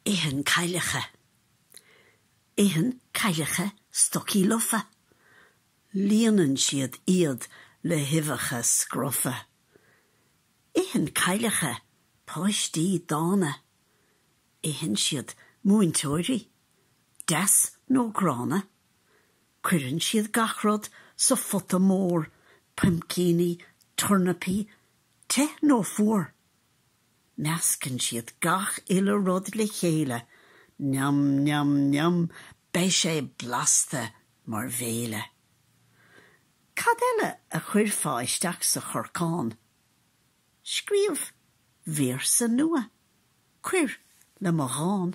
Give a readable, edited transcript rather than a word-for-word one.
Itheann cailleacha. Itheann cailleacha stocaí lofa. Líonann siad iad le huibheacha scrofa. Itheann cailleacha páistí dána. Itheann siad múinteoirí, deas nó gránna. Cuireann siad gach rud sa phota mór, puimcíní, tornapaí, te nó fuar. Meascann siad gach uile rud le chéile, niam niam niam, beidh sé blasta mar bhéile. Cad eile a chuirfeá isteach sa chorcán? Scríobh véarsa nua, cuir le mo dhán.